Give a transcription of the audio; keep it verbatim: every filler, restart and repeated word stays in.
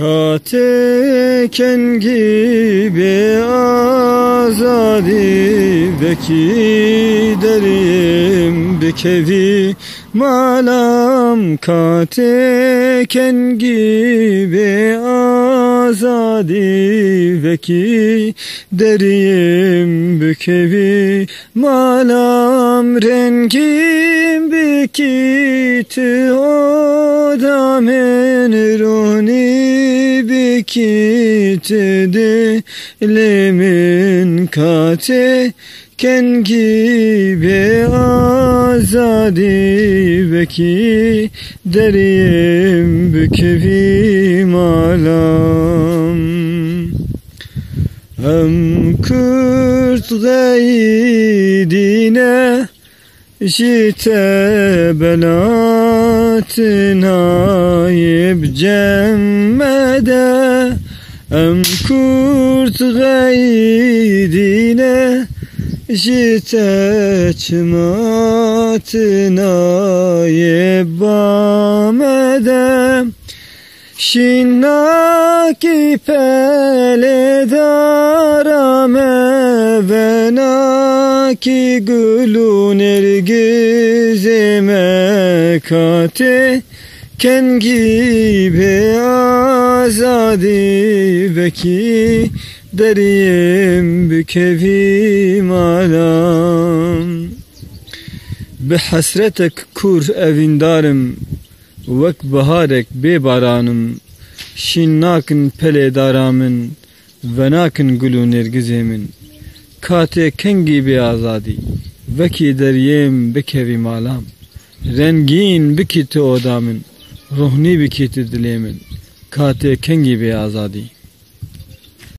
Katê kengî bê azadî, vekî deriyêm bikevî malam. Katê kengî bê azadî, vekî deriyêm bikevî malam. Rengîn bikî tu oda min, rûnî bikî tu dilê min. Katê kengî bê azadî, vekî deriyêm bikevî malam. Em Kurd xeyidî ne, ji te bela tu nayê bi cem me de. Em Kurd xeyidî ne, ji te çima tu nayê ba me de. Şînakî pelê dara me, venakî gul û nêrgizê me. Katê kengî bê azadî, vekî deriyêm bikevî malam. Bi hesretek kûr evîndar im, wek biharek bê baran im. Şîn nakin pelê dara min, venakin gul û nêrgizê min. Katê kengî bê azadî, vekî deriyêm bikevî malam. Rengîn bikî tu oda min, ruhnî bikî tu dilê min. Katê kengî bê azadî.